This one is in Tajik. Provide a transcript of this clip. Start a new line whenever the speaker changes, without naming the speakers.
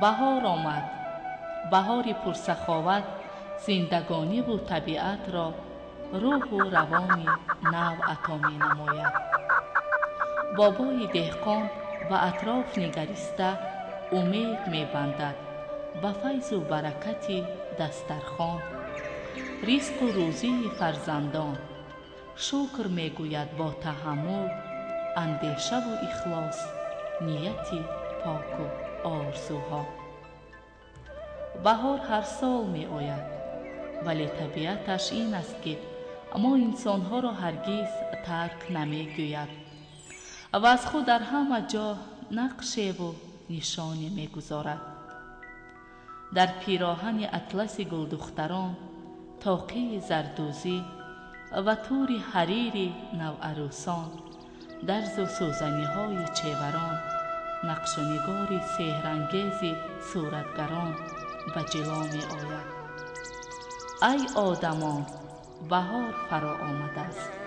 Баҳор омад. Баҳори пурсаховат зиндагониву табиатро рӯҳу равони нав ато менамояд. Бобои деҳқон ба атроф нигариста умед мебандад ба файзу баракати дастархон, ризқу рӯзии фарзандон. Шукр мегӯяд бо таҳаммул, андешаву ихлос, нияти поку орзуҳо. Баҳор ҳар сол меояд, вале табиаташ ин аст, ки мо инсонҳоро ҳаргиз тарк намегӯяд ва аз худ дар ҳама ҷо нақшеву нишоне мегузорад. Дар пироҳани атласи гулдухтарон, тоқии зардӯзӣ ва тури ҳарири наварӯсон, дарзу сӯзаниҳои чеварон, нақшунигори сеҳрангези суратгарон ба ҷило меояд. Ай одамон, баҳор фаро омадааст.